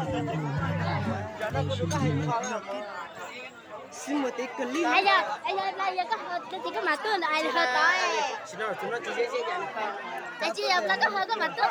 Yog, yog koj ho tes koj mam tuaj ntawm ai ho tod. Tab sis yog koj ho koj mam tuaj.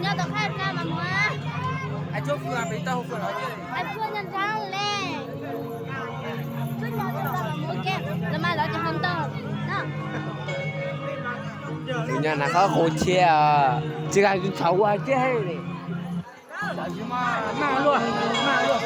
Nyob tom qab no mas mus. Hais tshuaj nyob nrab le. Los mas lawv cov ho ntau. Tus nyuag nas qhob qus thiab, tsis kam tus txhaum ua thiab li. Maj luaj, maj luaj.